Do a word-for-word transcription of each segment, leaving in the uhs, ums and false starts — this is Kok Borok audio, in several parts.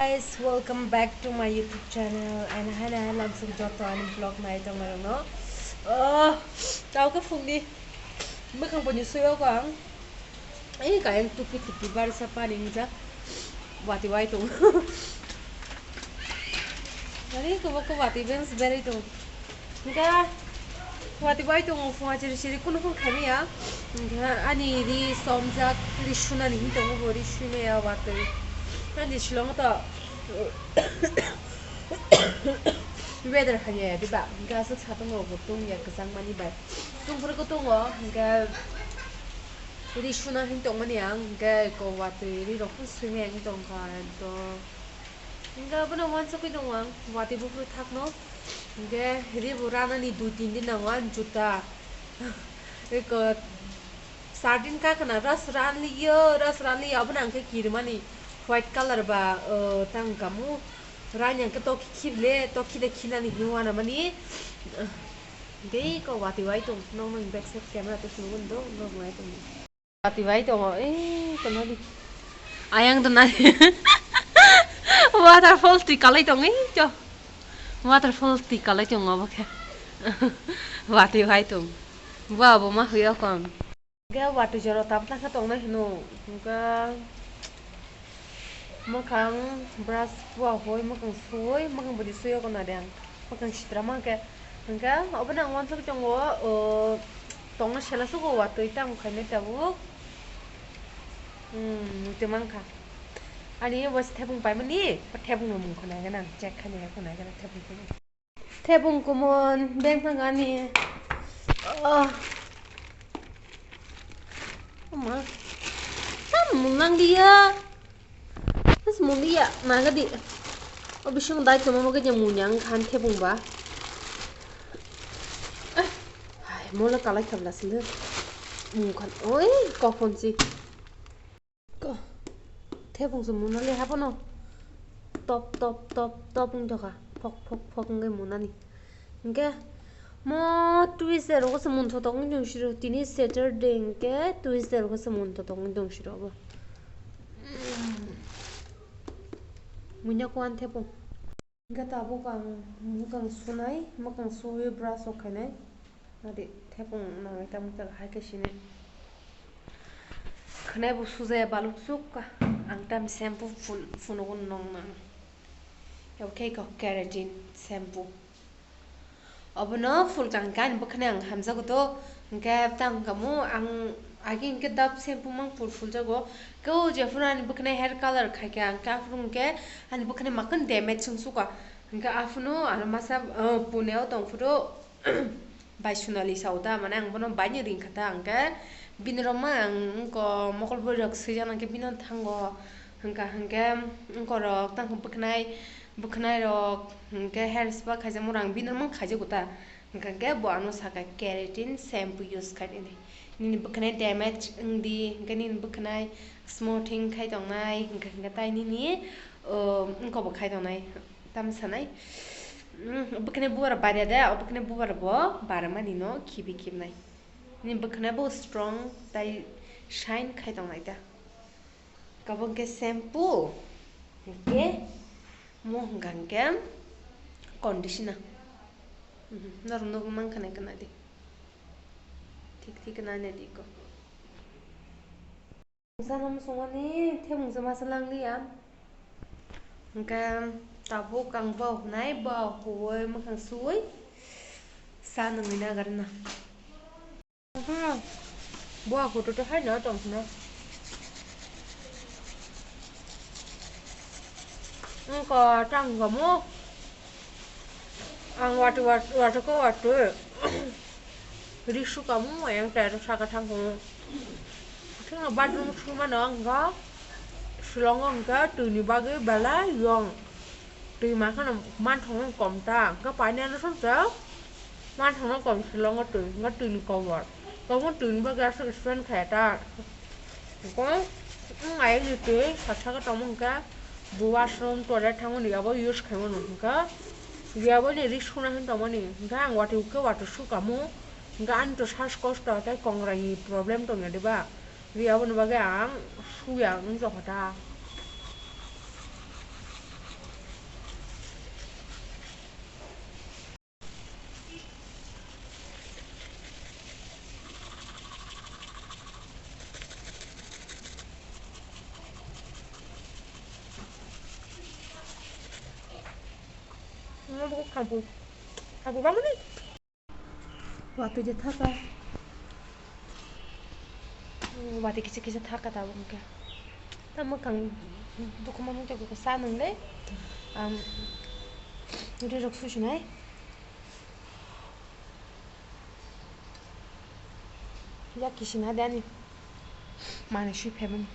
Guys, welcome back to my YouTube channel and hai nai hai langsung joto ani vlog nai tongmarokno. Oh, tauke phungni mwkhang boni suyo ko ang. Ei kayang tupi tupi barsa pani wngja. Wati wai tong. Ani kobo ko wati bens berai tong. Hingke wati bai tongo, phunga chiri chiri kunu kunu khaimaya. Hingke ani ri somjak, ri sunani hin tongo bo, ri suimaya watwi. Ani silongo to weather hamya ya diba, hingke aswk satung rok bo tungya kwchangmani bai. Tungphuru khe tongo, hingke ri suna hin tongmani ang, hingke ko watwi ri rok phano suimaya wngwi tongkha ekdom. Hingke abono uansukgwi tongo ang, watwi buphuru thakno. Hingke ribw ranani dui tin din nango ani juta. Eko sardin kakana ras ranliyo, ras ranliyo, abono ang khe kirimani white colour ba, o, tang kamu. Rani ang khe tok khible, tok khide khinani hinwi uanamani. Hingke eko watwi wai tong, nokno back side camera tong phunukgo ndo, nok nai tong. Watwi bai tongo, eh, kono di. Ayang dona. Waterfall twi kalai tong, eh, cho. Waterfall twi kalai tongo, obo khe. Watwi bai tong. Bo abo ma huya kon. Ge watwi jora tap tang khe tongnai hino. Hingke mwkhang brush bo hoi, mwkhang sui, mwkhang bwdi sui o kono de ang. Mwkhang sitra ma khe. Hingke obono ang uansuk tongo, o, tongna sela sugo watwi tamo khainai tabuk. Hmm, muitu mankha. Ani bo se thebung paimani, bo thebung no mung khwnai gana, check khainai khwnai gana thebung kumun. Thebung kumun, beng thang ani. Oh. Oma. Tam mung nang dia. Mas mung dia, naga di. O bising dai tongma mo khe je munyang khan thebung ba. Hai, mola kalai khabla sile. Mung khan, oi, kophon si. Ko, thebung se munali hapono. Top, top, top, top wng tokha. Phok, phok, phok wngwi munani. Hingke mo Tuesday rogo se munthotok wngwi tong siro. Tini Saturday hingke Tuesday rogo se munthotok wngwi tong siro bo. Munya kuan thepung. Hingke tabuk ang mwkhang sunai, mwkhang suwi brush rok khainai. Nadi thepung nangwi tamo khe hai khe sinai. Khwnai bo sujaya baluk chuk ka. Ang tam shampoo phun-, phunugo nong nang. Abo khe kok keratin shampoo. Obono phulkang khe ani bwkhwnai ang hamjago to, hwnkhe tamo ang agi hwnkhe Dove shampoo mang phul phuljago. Khe o jephuru ani bwkhwnai hair color khaikha, hwnkhe aphuru hwnkhe ani bwkhwnai makhan damage wng sukha. Hwnkhe aphuru ano masa, ah, Pune o tongphuru Baisonali sao ta, mane ang bono baino ringkha ta, hwnkhe bini rok ma ang wngko mokol bwrwi rok swijak nangkhe bino thango, hwnkha hwnkhe wngkorok tamo bwkhwnai. Bwkhwnai rok hwnkhe hair spa khaijakmani rang bini rok mang khaijago ta, hwnkha hwnkhe bo ano sakha keratin shampoo use khainani, nini bwkhwnai damage wngdi, hwnkhe nini bwkhwnai smoothing khai tongnai, hwnkha hwnkhe tai nini, o, wngkokbo khai tongnai, tamo sanai, mm, bwkhwnai bubar barya de, o bwkhwnai bubar bo baramani no khibi khibnai, nini bwkhwnai bo strong tai shine khai tongnai ta. Kabo hwnkhe shampoo, hwnkhe mo hwnkha hwnkhe conditioner. Mhm, norok nugwi mankha nai khwnadi. Thik thik khwnadi ko. Sana musungmani thebung se masa langliya. Hwnkhe tabuk ang bo hwnai, bo huwi mwkhang suwi sa nungwi nagarna. Bo ako to hai na tong na. Wngkha tang kamo. Ang watu wat-, watu ko watu. Ri su kamo yang tero saka thang kamo. Thang bathroom suma no ang ga. Shillong ang ga tuni bagwi belai yong. Twi ma kheno manthokno kom ta, hwnkhe painani songcha manthokno kom Shillongo twi, hwnkhe twini kobor. Kobor twini bagwi aswk spend khaya ta. Hwnkhe wng ayakni twi sat saka tongmo hwnkhe bo washroom, toilet thangmani yabo use khaimano hwnkhe yaboni ri suna hin tongmani. Hwnkhe ang watwi khe watwi sukamo, hwnkhe ani to sas kosto tei kongrai ni problem tongya diba? Ri aboni bagwi ang suya wng tongkha ta. Kangpung, kangpung bangmani. Watwi je thaka. Watwi kisa kisa thaka tabuk hwnkhe. Tamo kang dukhu manwi tei bwkha sa nwngle. Ang rirok susunai. Yak kisina de ani. Manwi sui phaimani.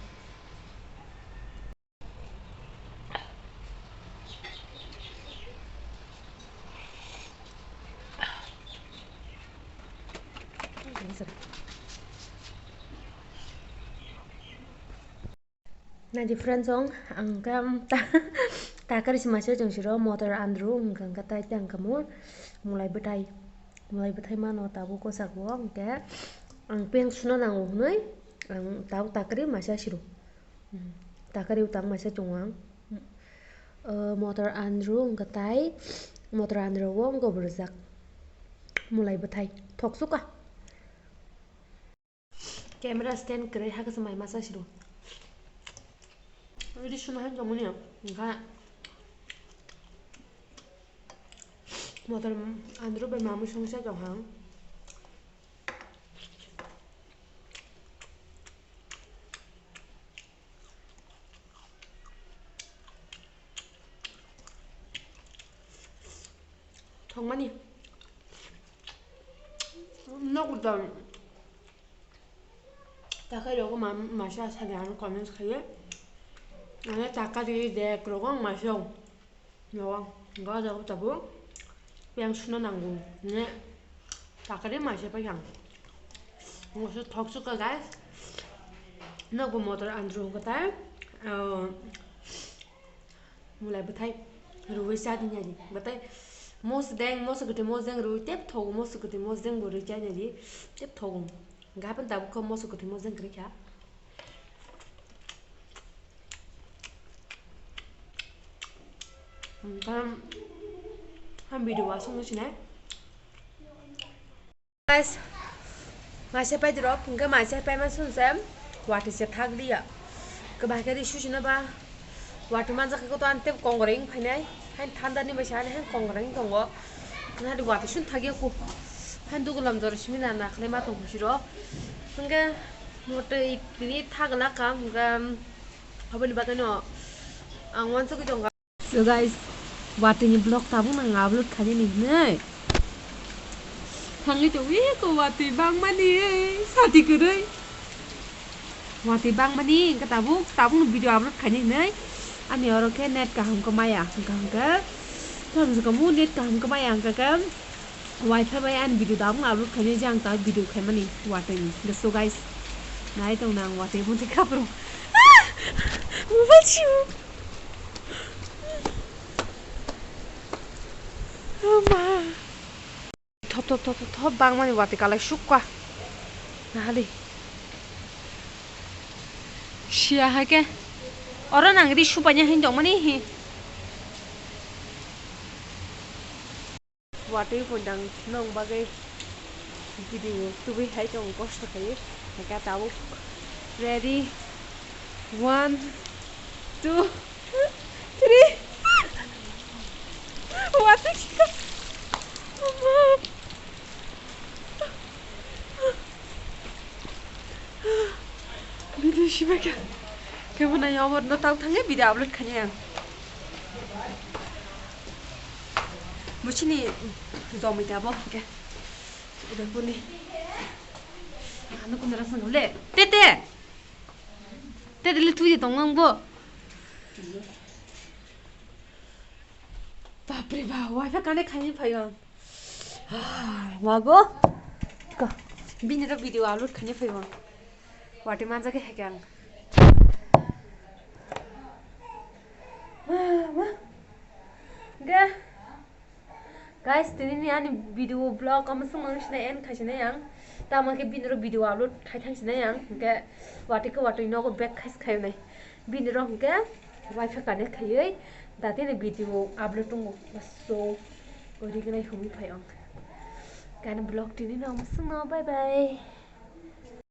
Naidi friends, ang khe ta-, takari se masa chwng siro motor andru hwnkha, hwnkha tai tei ang kamo mulai bwthai, mulai bwthai mano tabuk kosak bo, hwnkhe ang peng suna nango hwnwi ang tabuk takari masa siro. Hmm. Takari utang masa chungo ang. Hmm. O, motor andru hwnkha tai, motor andru o wngkha bwrwjak. Mulai bwthai. Thoksuka. Camera stand kwrwi hakhe se mai masa siro. Ridi suna han jomoni. Hwnkha motor andru bai mamwi songsa jong hang. Thokmani. Nok dam. Takhai rogo ma-, masa sadi ano comments khaye. Ano takari dek rogo masa. Nogo, nogo jago tabuk. Yang suna nango. Ne. Takari masa pa yang. Ngo su thoksuka, guys. Nogo motor andru hwnkha tai. Oh. Mulai bwthai rwui cha di nai di. Bwthai mosdeng, moso kwthwi mosdeng rwui tep thogo, moso kwthwi mosdeng bo rwui cha nai di. Tep thogo. Gapan tabuk kho moso kwthwi mosdeng kwrwi kha. Hmm, tam, ham video wa song sinai. Guys, maisa pai dirok, hwnkhe maisa pai ma sung se, watwi se thak liya. Kwbang khe ri susi no ba, watwi manjak khe to ani tei kongoreng phainai, hain thanda ni bai sa ani hain kongoreng tongo. Nadi watwi sun thak ya ku. Hain dugulam jora simi na na khlai ma tong siro. Hwnkhe watwi tini thak la ka, hwnkhe aboni bagwi no ang wansugwi tongo. So guys, watwi ni vlog tabuk nang upload khainani hinwi. Thangwi tongwi ko watwi bangmani, sati kwrwi. Watwi bangmani, hwnkhe tabuk, tabuk no video upload khainani hinwi. Ani oro khe net kaham khe maya, hwnkha hwnkhe. Tamo jikamo net kaham khe maya, hwnkha khe. Wifi bai ani video tabuk no upload khainani, je ang tabuk video khaimani watwi ni. Hwnkhe so guys, nai tong nang watwi bundi khapro. Mobile siu. Ama. Thop, thop, thop, thop, thop, bangmani watwi kalai sukha. Nahali. Siya hake. Oro nang ri supaini hin dongmani hi. Watwi pondang nong bagwi video tubui hai tong kosto khai. Hake tabuk ready. One, two, three. Watwi kha. Ama. Video sibai kha. Kebo na yobor no tau thangye video upload khanya. Muchini zomita bo ke. Udah puni. Anu kunara sangule. Tete. Tete le tui tong nang bo. Bapre ba, wifi connect khaini phaio. Wago. Ka. Bini ro video upload khaini phaio. Watwi manjak khe hekhe ang. Ma, ma. Ga. Guys, tini ni ani video vlog omo swng nang sina end khai sinai ang. Tamo khe bini ro video upload khai thang sinai ang. Hwnkhe watwi khe watwi nogo back khai khai nai. Bini ro hwnkhe wifi connect khaiwi da tini video upload tongo. So, ori gwnai humui phai ang. Kani vlog tini no omo swng no, bye bye.